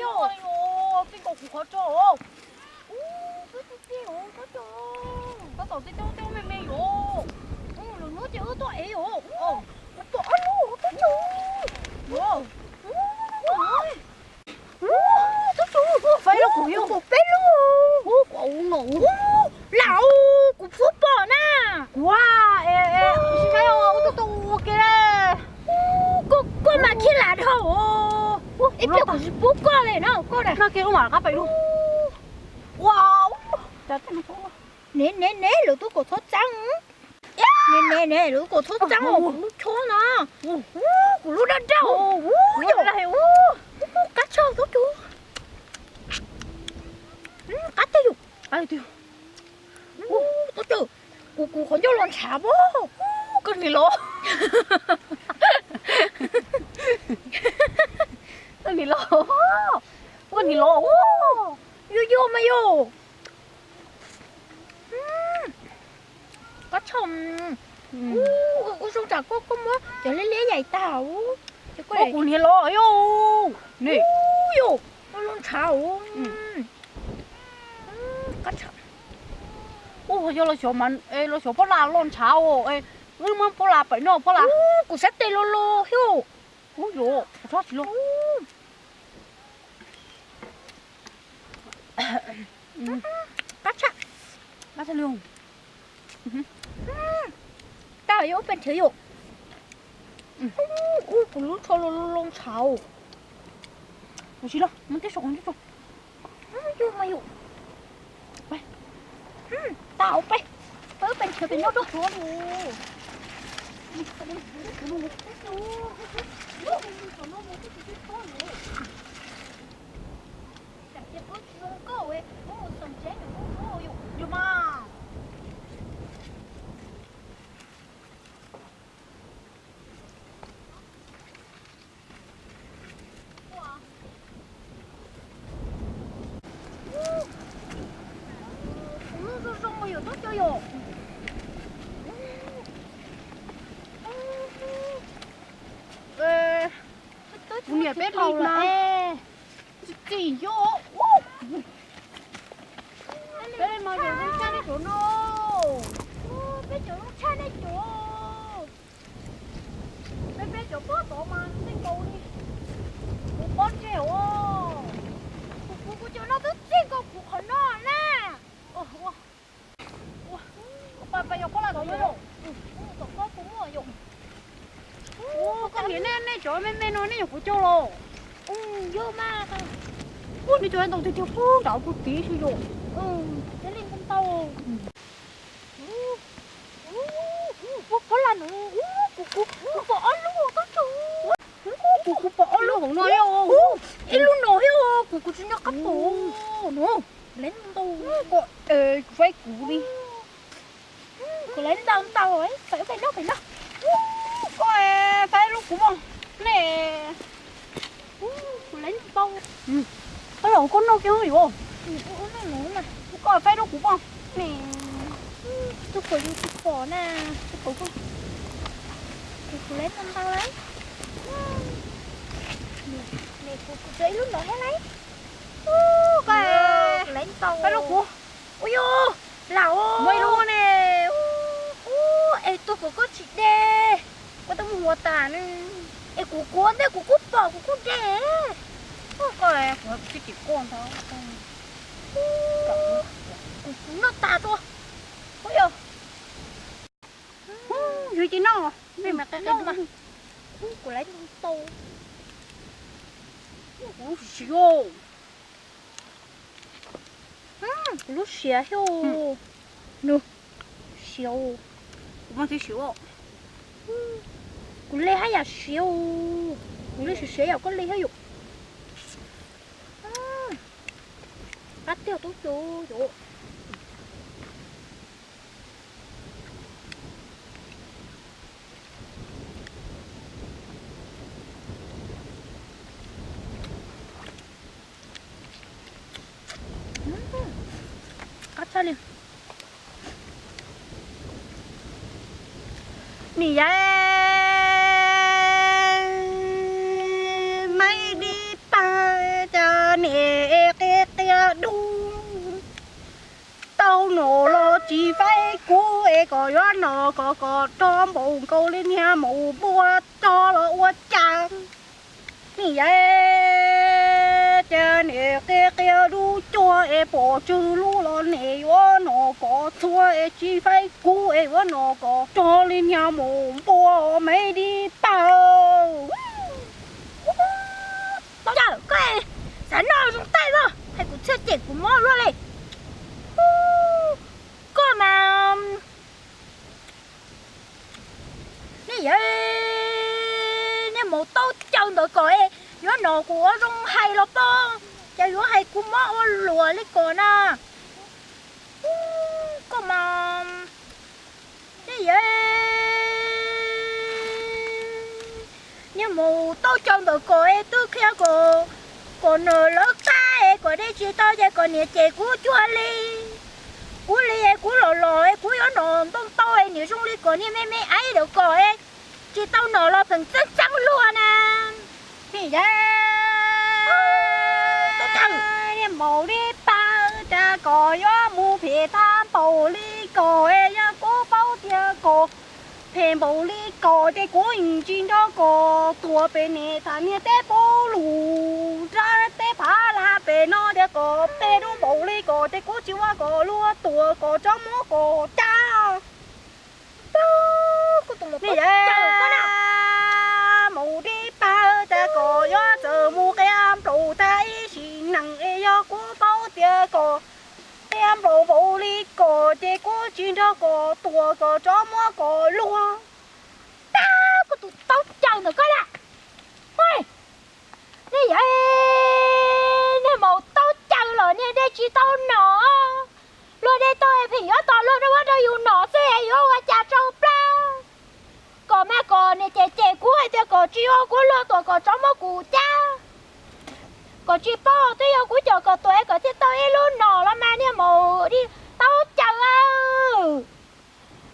Yog, txij nkaus kuv qhov tso. Ub, peb txij txij os, tab tom txij coob coob me me yuav. Lwm hnub ces wb tuaj ev os. Kuv pom ob lub tab cov. Ub, tab cov, faib lub kuv yog pom peb lub. Ub, kuv no. Lam, kuv pub pom na. Kuv, es, es, sis saib ua tus tus ua ke. Koj, koj mas khib lam dhau. Ib pliag kuv tsis pub koj li no, koj na. Noj kiag lub mam rov qab pem lub. Ua, ne ne ne, lawv tub kom txhob txeeb. Ne ne ne, lawv tub kom txhob txeeb os, kuv lub chob na. Kuv lub daj daj. Qab tshaj tub cov. Qab teg yus. Tub cov, kuv, kuv qhov ncauj los ntshav pob. Koj nim los. Koj nim los. Koj nim los. Yuag yuag mas yog. Qab tshaj. Ua zoo tsam koj, koj muab cov liab liab yaim tag. Kuv niag los yog. Yog, los ntshav. Qab tshaj. Ub, yog los xyov, los xyov pab las los ntshav os. Wb muab pab las pem noj pab las. Kuv sab tes los los thiab. Ub, yog kuv txhob tsis los. Qab tshaj. Qab tshaj li. Tag yog ub pes nrhiav yom. Ub, kuv lub tsho los los ntshav. Kuv tsis los, muab tib saum qhov ncauj tso. Yog mas yom. Tag, peb, peb pes nrhiav pem noj dua. Kuv lub zoo zoo yom, tub cov yom. Kuv niam peb li mas. Txim yog. Peb li mas yog zoo tshaj nej cov no. Peb cov zoo tshaj nej cov. Peb, peb cov pob tod mas txij nkaus li kuv pob ntseg os. Kuv, kuv, kuv cov no twb txij nkaus kuv qhov no na. Pab, pab yog pob laj tod yom. Tom koj kuv muaj yom. Koj niam, nej, nej cov me me no nej yog kuv coj los. Yog mas. Ub, nej cov ntau tiag tiag, pub nram kuv tiv si yom. Ntau. Ub, pob laj no, ub, kuv, kuv, kuv pom ob lub tab tso. Kuv, kuv pom ob lub hauv no. Ib lub no thiab, kuv, kuv tsis nco qab pom no. Lawv ntau, kuv faib kuv li. Kuv lawv ntau ntau, faib pem no, pem no. Koj faib lub kuv mog ne. Kuv lawv ntau. Koj los koj noj kiag yuav. Koj faib lub kuv mog ne. Tus pom yus tus pom na, tus pom koj. Kuv, kuv lawv ntau ntau lawm. Kuv, kuv tsuas ib lub no thiab lawm. Koj lawv ntau. Faib lub kuv. Ua yog, lam, muaj ib lub ne. Ub, es tus kom koj tsis de, koj twb mus ua tas ne. Es kuv, kuv ua ntej kuv kuj pom kuv kuj de. Koj, kuv tsis tim koj ntag. Kuv, kuv noj tas tso. Ua yog. Yus tsis noj, nej mas qe qe mas. Kuv lawv ntau. Kuv lub siav. Kuv lub siav thiab. Nws siav. Kuv mas siav siav. Kuv le hab yam siav. Kuv le siav siav yam koj le hab yom. Qab tiag tub cov yom. Qab tshaj li. Nws yog maib dib pag cas. Tsis faib kuv es kom yuav nom kom kom rog npaum nkaus li niag maum npua rog los ua cas. Nim yawm tias nim qia qia dub cuag es pom tsw lub los nim yuav nom kom txhua es tsis faib kuv es yuav nom kom rog li niag maum npua me di pawg. Cawm koj, xav noj zoo taij los hais kuv txhiaj cem kuv mob luaj li. Koj mas, nej yawm, niag maum taub caws ntawd kom es yuav nom kuv ua zoo hais los pob, ces yuav hais kuv mob ua luaj li kom na. Koj mas, nej yawm, niag maum taub caws ntawd kom es twb qhia kom, kom nws lawv qab es kom dej tsis tau ces kom niam cem kuv cuag li. Kuv li es kuv los los es kuv yuav nom ntoo tau es niam zoo li kom niag me me aib ntawd kom es tsis tau nom los pheem txeeb txeeb luag na. Nim yawm, niag maum li pawg, cas kom yuav mus phem tag npaum li kom es yog kuv paub tias kom phem npaum li kom ces kuv yeej tsis nrog kom tuag pem niam tham niag teb puv lus rau teb phav laj pem no tias kom phem dub npaum li kom ces kuv tsis ua kom luag tuag kom tsob muab kom cab. Nim yawm, maum li pawg, cas kom yuav txawm mus qia nplaum tag ib sim neej es yog kuv paub tias kom qia nplaum npaum li kom ces kuv tsis nrog kom tuag kom tsob muab kom luag. Tab, koj tus taub caws ntawm koj na. Nej yawm, niag maum taub caws los niag dej tsis tau nom, luag dej tau pheem yuav tos luag rau ua rau yus nom xwb es yuav ua cas tsau plab. Kom mas kom niam cem cem kuv hais tias kom tsis ua kuv luag tuag kom tsob muab kuv cab. Kom tsis paub twb yog kuv cem kom tuag es kom thiaj tau ib lub nom los mas niag maum li taub caws.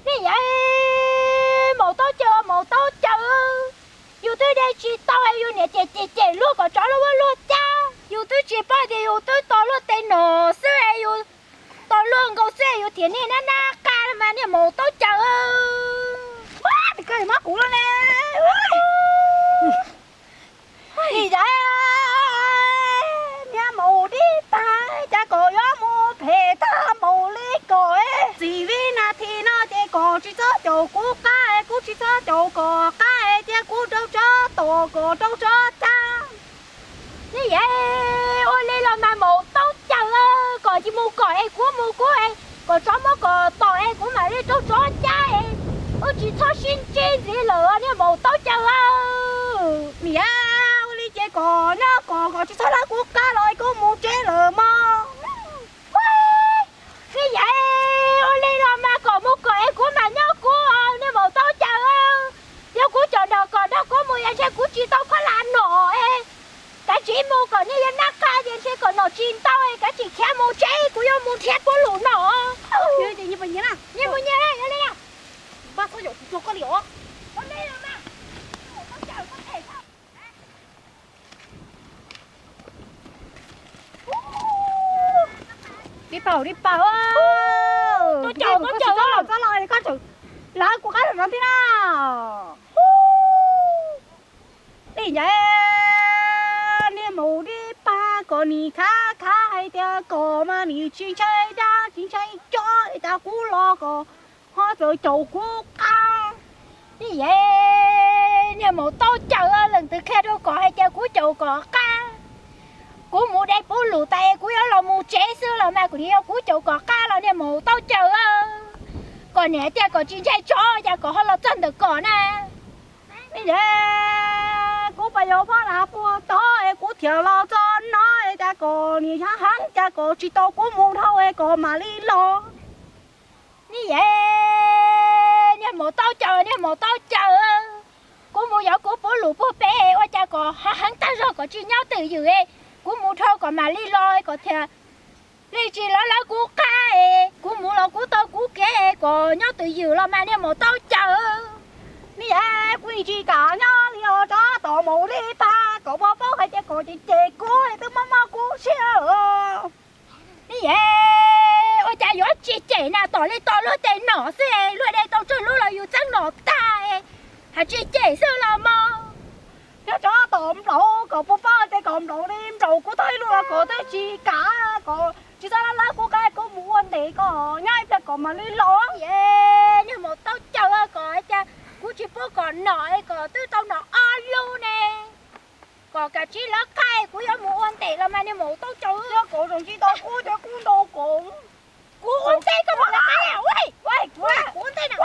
Nej yawm, maum taub caws, maum taub caws, yus twb dej tsis tau es yus niam cem cem cem luag kom tsob luag muab luag cab. Yus twb tsis paub tias yus twb tos luag tes nom xwb es yus tos luag nkaus xwb es yus thiaj niaj nab nab qa mas niag maum taub caws. Ua, koj mob kuv lawm ne. Nim yawm, niag maum li pawg, cas kom yuav mus phem tag npaum li kom es txij vib nas this no ces kom tsis txhob caum kuv qab es kuv tsis txhob caum kom qab es cia kuv rau tsob tom kom rau tsob cab. Nej yawm, ua li los mas maum taub caws, kom tsis mus kom es kuv mus kuv es kom tsob muab kom tom es kuv mam li rau tsob cab es wb tsis txhob sib ntsib ntxiv lawm niag maum taub caws. Nim yawm, ua li ces kom nyob kom kom tsis txhob lawv kuv qab los es kuv mus tsev lawm mog. Nej yawm, ua li los mas kom mus kom es kuv mam nyob kuv niag maum taub caws. Yog kuv cov nrog kom nrog kuv mus yog ntshe kuv tsis tau khaub hlab nom es kav tsij mus kom niag yog nab qa ces ntshe kom nom tsis ntau es kav tsij khiav mus tsev kuv yuav mus nrhiav puab lus nom. Nyias mus nyias, yog li. Dib paug dib paug, koj txhob los, koj txhob los, lawv kuv qab los no thiab na. Nim yawm, niag maum dib pag kom nim khav khav hais tias kom mas nim tsis ntshai dab tsis ntshai tsov es cas kuv los kom ho txawm caum kuv qab. Nim yawm, niag maum taub caws, leej twg qhia rau kom hais tias kuv caum kom qab. Kuv mus de puab lus tas es kuv yuav los mus tsev xwb los mas kuv nim yog kuv caum kom qab los niag maum taub caws. Kom niam tias kom tsis ntshai tsov cas kom ho los txog ntawm kom na. Nim yawm, kuv pas yog phob lav puag tod es kuv thiaj los txog no es cas kom nim heev heev cas kom tsis tau kuv mus dhau es kom mam li los. Nim yawm, niag maum taub caws, niag maum taub caws, kuv mus yov kuv puab lus puag pem ua cas kom heev heev tag zog kom tsis nyob twj ywm es kuv mus dhau kom mam li los kom thiaj li tsis lawv lawv kuv qab es kuv mus los kuv tau kuv kev es kom nyob twj ywm los mas niag maum taub caws. Nim yawm, kuv yeej tsis kam nyob li os, rov tom maum dib pag kom puab paub hais tias kom ces ces kuv twb mob mob kuv siab os. Nim yawm, Ua cas yuav tsis cem na, tom li tom luag tes nom xwb, luag de tau tsawg lub los yus txeeb nom tag, hais tsis cem xwb los mas. Nyob tsam tom nplaum kom puas pab ces kom nplaum li nplaum, kuv tau ib lub los kom twb tsis kam, kom tsis txhob lawv kuv qab, kuv mus ua ntej kom nyob ib pliag kom mam li los. Niag maum taub caws, kom cas kuv tsis pub kom nom kom twb tau nom ob lub ne. Kom kav tsij lawv qab, kuv yuav mus ua ntej los mas niag maum taub caws. Yog kom zoo tsis tau kuv cov kub ntau kom. Kuv ua ntej koj mam lawv qab. Kuv ua ntej na.